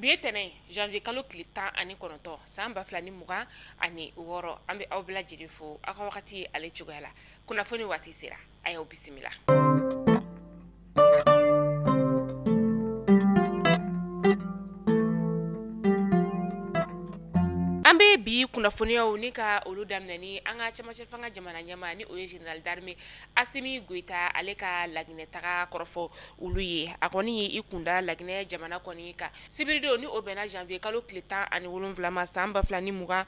Bi ye tɛnɛn janvier kalo tile 19 san 2026, an bɛ aw bɛɛ lajɛlen fo aw ka wagati ale cogoya la. Kunnafoni waati sera, a y'aw bisimila. An bɛ bi kunnafoniyaw ni ka olu daminɛ ni an ka cɛmancɛ fanga jamana ɲɛmaa ni o ye général d'armée Asimi Goyita ale ka Laginɛ taga kɔrɔfɔ olu ye. A kɔni ye i kunda Laginɛ jamana kɔni kan sibiridon ni o bɛnna janvier kalo tile 17 ma san 2026.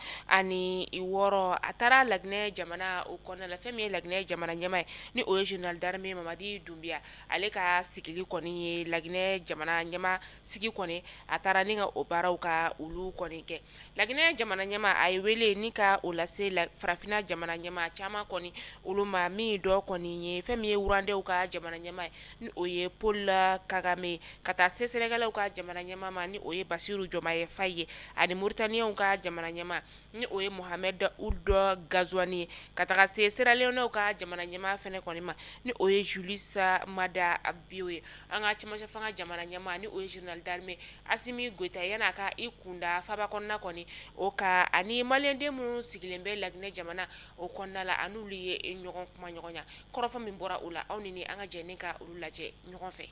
A taara Laginɛ jamana o kɔnɔna la, fɛn min ye Laginɛ jamana ɲɛmaa ye ni o ye général d'armée Mamadi Dunbiya ale ka sigili kɔni ye Laginɛ jamana ɲɛmaa sigi kɔni, a taara ni ka o baaraw ka olu kɔni kɛ. Laginɛ jamana ɲɛmaa a ye wele ni ka o lase farafinna jamana ɲɛmaa caman kɔni olu ma, min dɔ kɔni ye fɛn min ye Rwandais ka jamana ɲɛmaa ye ni o ye Paul Kagame, ka taa se Sénégalais ka jamana ɲɛmaa ma ni o ye Basiru Jomaye Faye ye, ani Mauritaniens ka jamana ɲɛmaa ni o ye Mohamed Ould Ghazouani ye, ka taga se Sierra Leone ka jamana ɲɛmaa fɛnɛ kɔni ma ni o ye Julius Maada Bio ye. An ka cɛmancɛ fanga jamana ɲɛmaa ni o ye général d'armée Asimi Goyita, yan'a ka i kunda faba kɔnɔna kɔni o kan, ani maliyɛnden minnu sigilen bɛ Laginɛ jamana o kɔnɔna la, a n'olu ye ɲɔgɔn kuma ɲɔgɔnya. Kɔrɔfɔ min bɔra o la, aw ni an ka jɛ ka olu lajɛ ɲɔgɔn fɛ.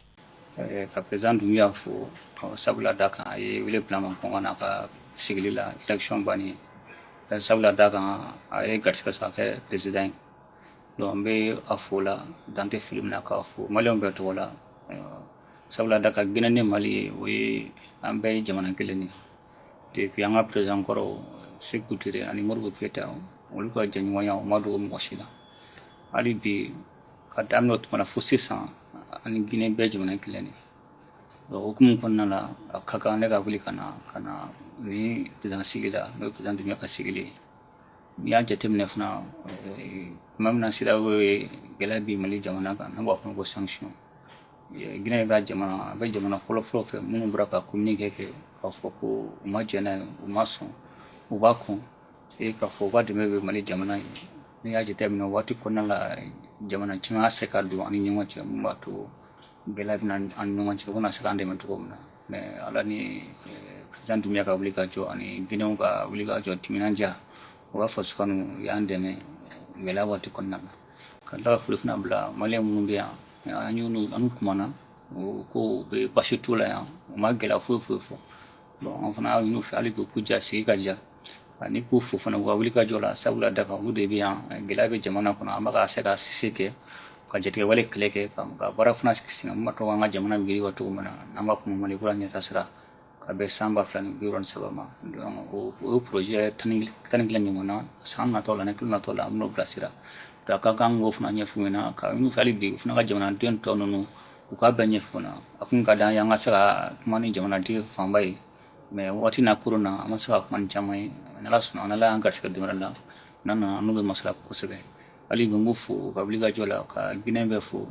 Ka président Doumbouya fo, sabula da kan a ye wele bila n ma ko n ka na a ka sigili la élection bannen, sabula da kan a ye garisɛgɛ sɔrɔ a kɛ président ye. Donc n bɛ a fo la dan tɛ foli min na, k'a fo maliyɛnw bɛɛ tɔgɔ la, sabula da kan Guinée ni Mali ye, o ye an bɛɛ ye jamana kelen de. Depuis an ka président kɔrɔw Sékou Touré ani Modibo Keïta, olu ka jɛɲɔgɔnya o ma dogo mɔgɔ si la. Hali bi, ka daminɛ o tuma na fo sisan, ani Guinée bɛɛ jamana kelen de. Donc hukumu kɔnɔna la, a ka kan ne ka wuli ka na ka na ni président sigi la, n'o ye président Doumbouya ka sigili ye. N'i y'a jateminɛ fana, tuma min na CEDEAO ye gɛlɛya bin Mali jamana kan, n'an b'a fɔ ko sanction, Guinée ka jamana a bɛ jamana fɔlɔ-fɔlɔ fɛ minnu bɔra ka communiqué kɛ k'a fɔ ko u ma jɛn n'a ye, u ma sɔn, u b'a kɔn e k'a fɔ u ka dɛmɛ bɛ Mali jamana ye. N'i y'a jateminɛ, waati kɔnɔna la, jamana caman y'a se ka don an ni ɲɔgɔn cɛ, mun b'a to gɛlɛya bɛ na an ni ɲɔgɔn cɛ, u bɛna se k'an dɛmɛ cogo min na. Mais Ala ni président Doumbouya ka wuli ka jɔ ani Guinéenw ka wuli ka jɔ, timinandiya, u ka faso kanu, u y'an dɛmɛ gɛlɛya waati kɔnɔna la. Ka tila ka foli fana bila maliyɛn minnu bɛ yan, an y'u an kumana, u ko u bɛ basi t'u la yan, u ma gɛlɛya foyi foyi fɔ. Bon, an fana y'a ɲini u fɛ hali bi k'u ja sigi ka ja, ani k'u fo fana u ka wuli ka jɔ la, sabula da kan olu de bɛ yan. Gɛlɛya bɛ jamana kɔnɔ, an bɛ ka se ka sise kɛ ka jatigɛwale kɛlɛ kɛ, ka baara fana sigi sen kan mun b'a to an ka jamana bɛ yiriwa cogo min na, n'an b'a fɔ Mali kura ɲɛta sira ka bɛn san 2063 ma. Donc o ye projet 11 ɲɔgɔn na. San natɔ la, ni kilo natɔ la, an bɛn'o bilasira. Donc a ka kan k'o fana ɲɛf'u ɲɛna, ka ɲini u fɛ hali bi u fana ka jamanaden tɔ ninnu, u k'a bɛɛ ɲɛf'u ɲɛna. A kun ka d'an ye an ka se ka kuma ni jamanaden fanba ye, mais waati n'a koron na, an ma se ka kuma ni caman ye. N'Ala sɔnna, n'Ala y'an garisɛgɛ don wɛrɛ la, n'an nana, an n'u bɛ masala kosɛbɛ. Hali bi n b'u fo u ka wuli ka jɔ la, ka Guinée bɛɛ fo.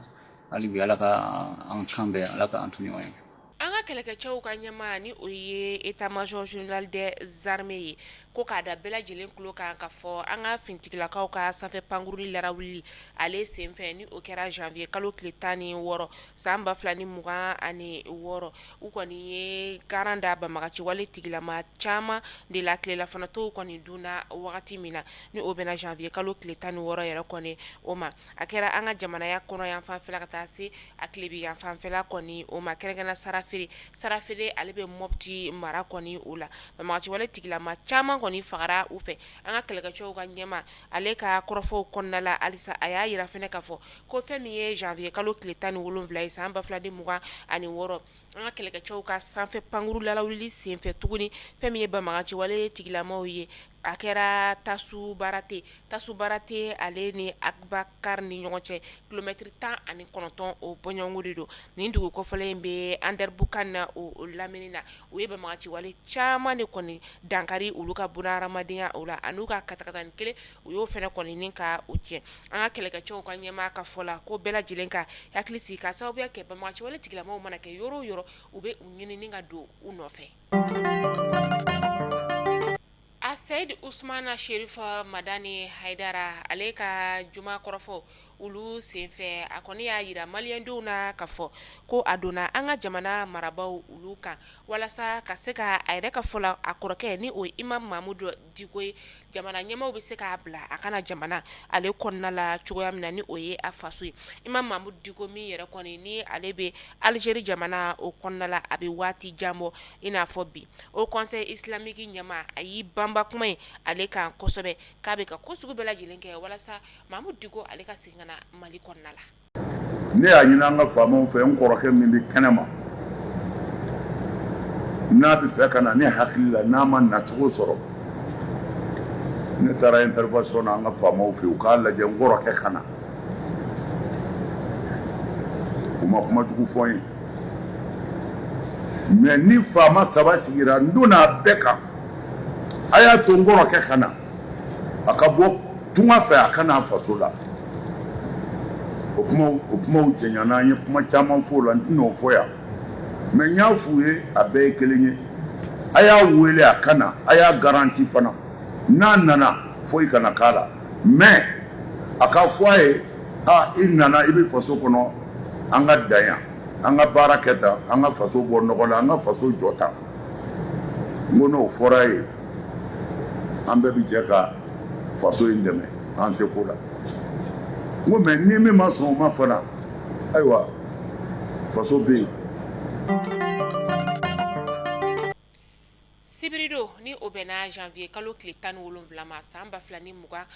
Hali bi Ala ka an kan bɛn, Ala ka an to ɲɔgɔn ye. An ka kɛlɛkɛcɛw ka ɲɛmaa ni o ye état-major général des armées ye, ko k'a da bɛɛ lajɛlen tulo kan ka fɔ an ka finitigilakaw ka sanfɛ pankuruni larawuli ale senfɛ, ni o kɛra janvier kalo tile 16 san 2026, u kɔni ye garan da banbaganciwale tigilama caman de la tilelafanatɔw kɔni dunna wagati min na, ni o bɛnna janvier kalo tile 16 yɛrɛ kɔni o ma. A kɛra an ka jamanaya kɔnɔ yan fanfɛla ka taa se a tilebin yan fanfɛla kɔni o ma, kɛrɛnkɛrɛnnenya Sarafele. Sarafele ale bɛ Mopti mara kɔni o la, banbaganciwale tigilama caman kɔni fagara u fɛ. An ka kɛlɛkɛcɛw ka ɲɛmaa ale ka kɔrɔfɔw kɔnɔna la halisa, a y'a jira fana k'a fɔ ko fɛn min ye janvier kalo tile 17 ye san 2026, an ka kɛlɛkɛcɛw ka sanfɛ pankuru larawuli senfɛ tuguni, fɛn min ye banbaganciwale tigilamaw ye, a kɛra Tasubarate. Tasubarate ale ni Abakar ni ɲɔgɔn cɛ kilomɛtiri 19 o bɔɲɔgɔnko de don. Nin dugu kɔfɔlen in bɛ Anderamboukane na o lamini na. U ye banbaganciwale caman de kɔni dankari olu ka bunahadamadenya o la, an'u ka katakatanin kelen, u y'o fana kɔni ni ka o tiɲɛ. An ka kɛlɛkɛcɛw ka ɲɛmaa ka fɔ la, ko bɛɛ lajɛlen ka hakili sigi, ka sababuya kɛ banbaganciwale tigilamaw mana kɛ yɔrɔ o yɔrɔ, u bɛ u ɲini ka don u nɔfɛ. A Seyid Usumana Sherifa Madani Hayidara ale ka juma kɔrɔfɔ olu senfɛ. A kɔni y'a jira maliyɛndenw na ka fɔ ko a donna an ka jamana marabaaw olu kan walasa ka se ka a yɛrɛ ka fɔ la, a kɔrɔkɛ ni o ye Imam Mamudu Diko ye, jamana ɲɛmaaw bɛ se k'a bila a ka na jamana ale kɔnɔna la cogoya min na, ni o ye a faso ye. Imam Mamudu Diko min yɛrɛ kɔni ni ale bɛ Alizeri jamana o kɔnɔna la, a bɛ waati jan bɔ i n'a fɔ bi. Haut Conseil islamique ɲɛmaa, a y'i banba kuma in ale kan kosɛbɛ, k'a bɛ ka ko sugu bɛɛ lajɛlen kɛ walasa Mamudu Diko ale ka segin ka na Mali kɔnɔna la. Ne y'a ɲini an ka faamaw fɛ, n kɔrɔkɛ min bɛ kɛnɛ ma, n'a bɛ fɛ ka na, ne hakili la n'a ma nacogo sɔrɔ, ne taara intervention na an ka faamaw fɛ, u k'a lajɛ n kɔrɔkɛ ka na. U ma kuma jugu fɔ n ye, mais ni faama saba sigira, n donna a bɛɛ kan, a y'a to n kɔrɔkɛ ka na, a ka bɔ tunga fɛ, a ka n'a faso la. O kumaw janyana, an ye kuma caman fɔ o la, n tɛna o fɔ yan, mais n y'a f'u ye, a bɛɛ ye kelen ye, a y'a wele a ka na, a y'a garanti fana, n'a nana foyi kana k'a la, mais a ka fɔ a ye, a i nana, i bɛ faso kɔnɔ, an ka dan yan, an ka baara kɛ tan, an ka faso bɔ nɔgɔ la, an ka faso jɔ tan. N ko n'o fɔra a ye, an bɛɛ bɛ jɛ ka faso in dɛmɛ an seko la. N ko mais ni min ma sɔn o ma fana, ayiwa, faso bɛ yen. Sibiridon ni o bɛnna janvier kalo tile 17 ma san 2026,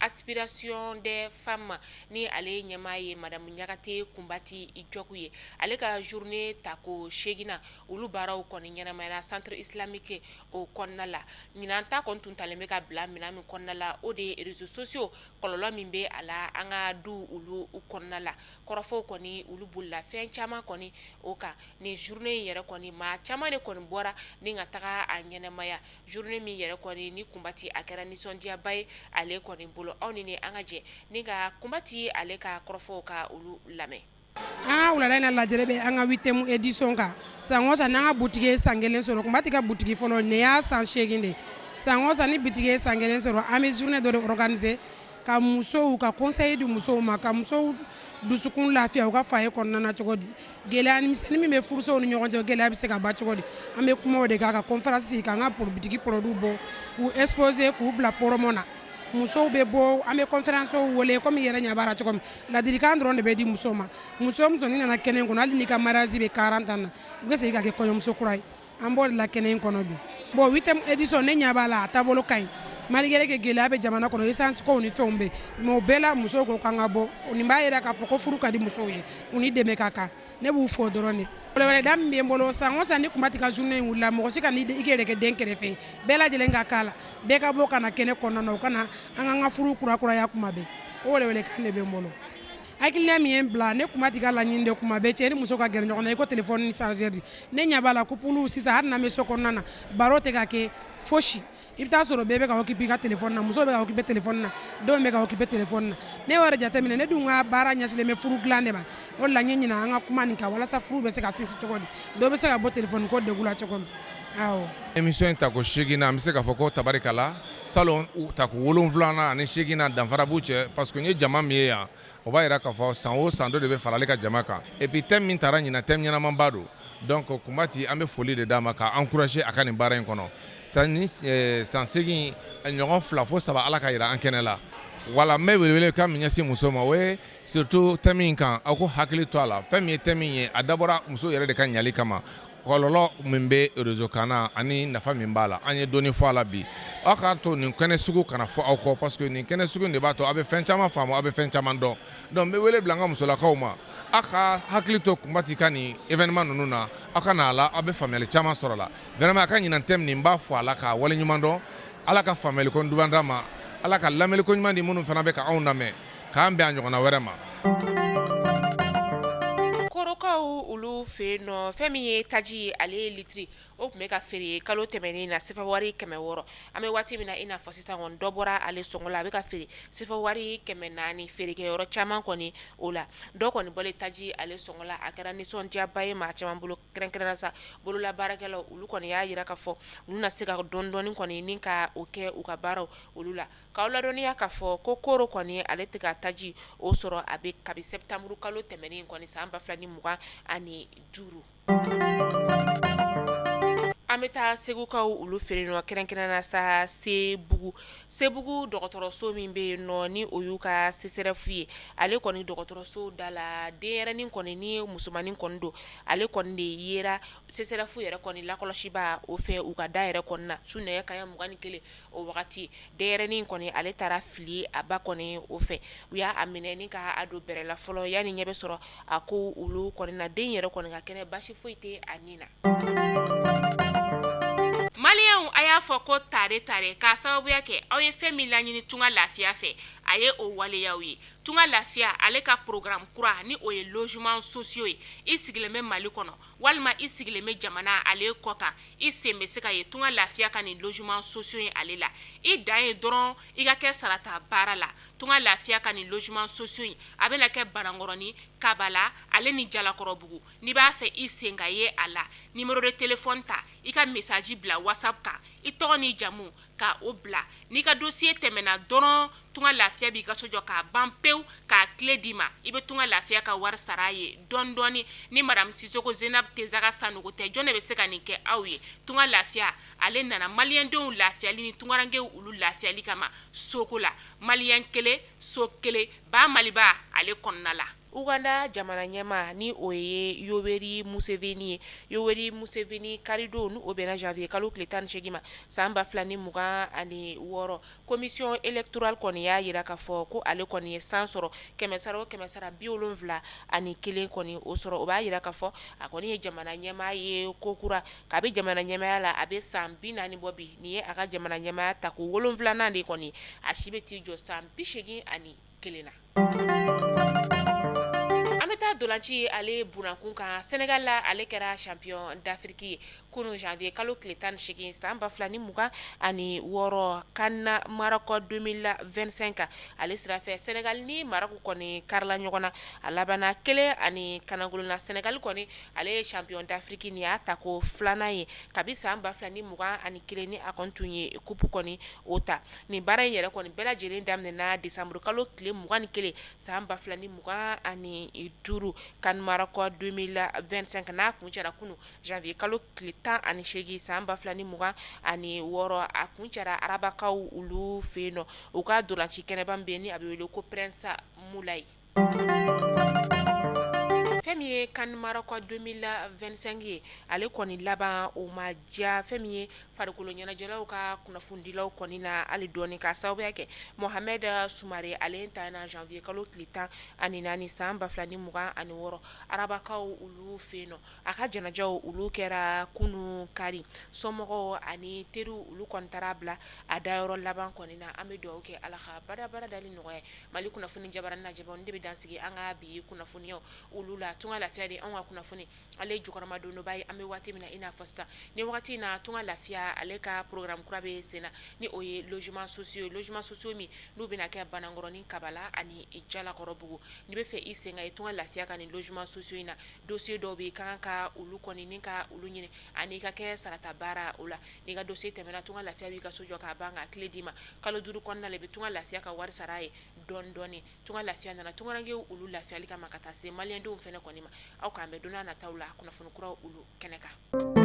Aspiration des femmes ni ale ɲɛmaa ye madame Ɲagate Kunbati Jɔku ye, ale ka journée tako 8nan olu baaraw kɔni ɲɛnamayara centre islamique o kɔnɔna la. Ɲinan ta kɔni tun talen bɛ ka bila minɛn min kɔnɔna la, o de ye réseaux sociaux kɔlɔlɔ min bɛ a la an ka du olu kɔnɔna la. Kɔrɔfɔw kɔni olu bolila fɛn caman kɔni o kan. Nin journée in yɛrɛ kɔni, maa caman de kɔni bɔra ni ka taga a ɲɛnamaya. Journée min yɛrɛ kɔni ni Kunbati, a kɛra nisɔndiyaba ye ale kɔni bolo. Aw ni an ka jɛ ni ka Kunbati ale ka kɔrɔfɔw ka olu lamɛn. An ka wulada in na lajɛrɛ bɛ an ka huitième édition kan. San o san, n'an ka butigi ye san kelen sɔrɔ, Kunbati ka butigi fɔlɔ, nin y'a san 8 de. San o san, ni butigi ye san kelen sɔrɔ, an bɛ journée dɔ de organiser ka musow ka conseil di musow ma, ka musow dusukun lafiya u ka foyer kɔnɔna na cogo di, gɛlɛya misɛnnin min bɛ furusow ni ɲɔgɔn cɛ, gɛlɛya bɛ se ka ban cogo di. An bɛ kuma o de kan, ka conférence sigi, k'an ka butigi produit bɔ k'u exposer, k'u bila promo na. Musow bɛ bɔ, an bɛ conférence wele. Komi i yɛrɛ ɲɛ b'a la cogo min, ladilikan dɔrɔn de bɛ di musow ma. Muso o muso n'i nana kɛnɛ in kɔnɔ, hali n'i ka mariage bɛ 40 ans na, i bɛ segin ka kɛ kɔɲɔmuso kura ye. An b'o de la kɛnɛ in kɔnɔ bi. Bon, huitième édition, ne ɲɛ b'a la, a taabolo ka ɲi, malgré que gɛlɛya bɛ jamana kɔnɔ, essence kow ni fɛnw bɛ, mais o bɛɛ la musow ko k'an ka bɔ. Nin b'a jira k'a fɔ ko furu ka di musow ye, u ni dɛmɛ ka kan. Ne b'u fo dɔrɔn de. Weleweleda min bɛ n bolo, san o san ni Kunbati ka journée in wulila, mɔgɔ si ka i yɛrɛ kɛ den kɛrɛfɛ, bɛɛ lajɛlen ka k'a la, bɛɛ ka bɔ ka na kɛnɛ kɔnɔna na, u ka na an k'an ka furu kurakuraya kuma bɛɛ. O welewelekan de bɛ n bolo. Hakilina min ye n bila, ne Kunbati ka laɲini de, kuma bɛɛ cɛ ni muso ka gɛrɛ ɲɔgɔn na i ko téléphone ni chargeur. Ne ɲɛ b'a la, couple sisan, hali n'an bɛ so kɔnɔna na, baro tɛ ka kɛ fosi. I bɛ taa sɔrɔ bɛɛ bɛ ka occuper i ka téléphone na, muso bɛ ka occuper téléphone na, denw bɛ ka occuper téléphone na. Ne y'o yɛrɛ jateminɛ. Ne dun ka baara ɲɛsinnen bɛ furu dilan de ma. O de la n ye ɲina an ka kuma nin kan, walasa furu bɛ se ka sinsin cogo di, dɔ bɛ se ka bɔ téléphone ko degun la cogo min. Awɔ. Émission in tako 8nan, an bɛ se k'a fɔ ko tabarikala. Salon tako 7nan ani 8nan, danfara b'u cɛ, parce que n ye jama min ye yan, o b'a jira k'a fɔ san o san dɔ de bɛ fara ale ka jama kan. Et puis thème min taara ɲinan, thème ɲɛnamanba don. Donc Kunbati, an bɛ foli de d'a ma k'a encourager a ka nin baara in kɔnɔ. Ni san 8 ɲɔgɔn fila fo saba, Ala ka jira an kɛnɛ la. Wala n bɛ welewele kan min ɲɛsin muso ma, o ye surtout thème in kan, aw ko hakili to a la. Fɛn min ye thème in ye, a dabɔra muso yɛrɛ de ka ɲali kama. Kɔlɔlɔ min bɛ réseau kan na ani nafa min b'a la, an ye dɔɔni fɔ a la bi. Aw k'a to nin kɛnɛ sugu kana fɔ aw kɔ, parce que nin kɛnɛ sugu de b'a to aw bɛ fɛn caman faamu, aw bɛ fɛn caman dɔn. Donc n bɛ wele bila n ka musolakaw ma, aw ka hakili to Kunbati ka nin événement ninnu na, aw ka na a la, aw bɛ faamuyali caman sɔrɔ a la. Vraiment, a ka ɲinan thème nin, n b'a fɔ a la k'a waleɲuman dɔn. Ala ka faamuyali ko duman d'an ma, Ala ka lamɛnni ko ɲuman di minnu fana bɛ ka anw lamɛn, k'an bɛn a ɲɔgɔnna wɛrɛ ma. Korokaw olu fɛ yen nɔ, fɛn min ye taji ye, ale ye litiri o tun bɛ ka feere kalo tɛmɛnen na sefa wari 600. An bɛ waati min na i n'a fɔ sisan kɔni, dɔ bɔra ale sɔngɔ la, a bɛ ka feere sefa wari 400 feerekɛyɔrɔ caman kɔni o la. Dɔ kɔni bɔlen taji ale sɔngɔ la, a kɛra nisɔndiyaba ye maa caman bolo, kɛrɛnkɛrɛnnenya sa bolola baarakɛlaw. Olu kɔni y'a jira k'a fɔ olu na se ka dɔɔni dɔɔni kɔni ni ka o kɛ u ka baaraw olu la. K'aw ladɔnniya k'a fɔ ko koro kɔni ale tɛ ka taji o sɔrɔ a bɛ kabi septembre kalo tɛmɛnen kɔni san 2025. An bɛ taa segukaw olu fɛ yen nɔ, kɛrɛnkɛrɛnnenya la sa Sebugu. Sebugu dɔgɔtɔrɔso min bɛ yen nɔ, ni o y'u ka CSRéf ye, ale kɔni dɔgɔtɔrɔso da la, denyɛrɛnin kɔni ni musomannin kɔni don, ale kɔni de yera CSRéf yɛrɛ kɔni lakɔlɔsibaa o fɛ u ka da yɛrɛ kɔni na su nɛgɛ kanɲɛ 21. O wagati denyɛrɛnin kɔni ale taara fili a ba kɔni o fɛ. U y'a minɛ ni k'a don bɛrɛ la fɔlɔ yanni ɲɛ bɛ sɔrɔ a ko olu kɔni na. Den yɛrɛ kɔni ka kɛnɛ, basi foyi tɛ a ni na. Maliyɛnw, a y'a fɔ ko tare tare k'a sababuya kɛ aw ye fɛn min laɲini Tunga Lafiya fɛ, a ye o waleyaw ye. Tunga Lafiya ale ka programme kura, ni o ye logements sociaux ye, i sigilen bɛ Mali kɔnɔ walima i sigilen bɛ jamana ale kɔ kan, i sen bɛ se ka ye Tunga Lafiya ka nin logements sociaux in ale la. I dan ye dɔrɔn i ka kɛ sarata baara la. Tunga Lafiya ka nin logements sociaux in a bɛna kɛ Banankɔrɔni, Kabala ale ni Jalakɔrɔbugu. N'i b'a fɛ i sen ka ye a la, numéro de téléphone ta, i ka message bila WhatsApp kan, i tɔgɔ n'i jamu ka o bila. N'i ka dossier tɛmɛna dɔrɔn, Tunga Lafiya b'i ka so jɔ k'a ban pewu k'a clé d'i ma. I bɛ Tunga Lafiya ka wari sara a ye dɔɔni dɔɔni. Ni madame Sisoko Zenab Tezaga Sanogo tɛ, jɔn de bɛ se ka nin kɛ aw ye? Tunga Lafiya ale nana maliyɛndenw lafiyali ni tungarankew olu lafiyali kama soko la. Maliyɛn kelen so kelen ba Maliba ale kɔnɔna la. Uganda jamana ɲɛmaa, ni o ye Yoweri Museveni ye, Yoweri Museveni, karidon, ni o bɛnna janvier kalo tile 18 ma san 2026, commission électorale kɔni y'a jira k'a fɔ ko ale kɔni ye san sɔrɔ, kɛmɛsara o kɛmɛsara 71 kɔni o sɔrɔ. O b'a jira k'a fɔ a kɔni ye jamana ɲɛmaa ye ko kura kabi jamana ɲɛmaaya la, a bɛ san 40 bɔ bi. Nin ye a ka jamana ɲɛmaaya tako wolonwulanan de kɔni. A si bɛ t'i jɔ san 81 na. An bɛ taa ntolanci ale bunakun kan. Sénégal la, ale kɛra champion d'Afrique ye kunun janvier kalo tile 18 san 2026, CAN Maroc 2025 ale sira fɛ. Sénégal ni Maroc kɔni karila ɲɔgɔn na, a labanna 1 kanangolo na. Sénégal kɔni ale ye champion d'Afrique, nin y'a tako filanan ye kabi san 2021 ni a kɔni tun ye coupe kɔni o ta. Nin baara in yɛrɛ kɔni bɛɛ lajɛlen daminɛna décembre kalo tile 21 san 2025, CAN Maroc 2025, n'a kuncɛra kunun janvier kalo tile 18 san 2026. A kuncɛra Rabakaw olu fɛ yen nɔ, u ka ntolanci kɛnɛba min bɛ yen ni a bɛ wele ko Prince Moulay. Fɛn min ye CAN Maroc 2025 ye, ale kɔni laban o ma diya fɛn min ye farikolo ɲɛnajɛlaw ka kunnafonidilaw kɔni na hali dɔɔni, ka sababuya kɛ Mohamed Sumare ale ta na janvier kalo tile 14 san 2026 Rabakaw olu fɛ yen nɔ. A ka janajaw olu kɛra kunun kari. Somɔgɔw ani teriw olu kɔni taara bila a dayɔrɔ laban kɔni na. An bɛ dugawu kɛ, Ala ka badabada dali nɔgɔya. Mali kunnafoni jabaranin lajɛbaw, ne de bɛ dansigi an ka bi kunnafoniyaw olu la. Tunga Lafiya de anw ka kunnafoni ale jukɔrɔma donba ye. An bɛ waati min na i n'a fɔ sisan, ni wagati in na, Tunga Lafiya ale ka programme kura bɛ sen na, ni o ye logements sociaux ye. Logements sociaux min n'u bɛna kɛ Banankɔrɔni, Kabala ani Jalakɔrɔbugu. N'i bɛ fɛ i sen ka ye Tunga Lafiya ka nin logements sociaux in na, dossier dɔw bɛ yen i ka kan ka olu kɔni ni ka olu ɲini ani i ka kɛ sarata baara o la. N'i ka dossier tɛmɛna, Tunga Lafiya b'i ka so jɔ k'a ban k'a clé d'i ma. Kalo 5 kɔnɔna la, i bɛ Tunga Lafiya ka wari sara a ye dɔɔni dɔɔni. Tunga Lafiya nana tungarankew olu lafiyali kama ka taa se maliyɛndenw fɛnɛ kɔni ma. Aw k'an bɛn don n'a nataw la kunnafoni kuraw olu kɛnɛ kan.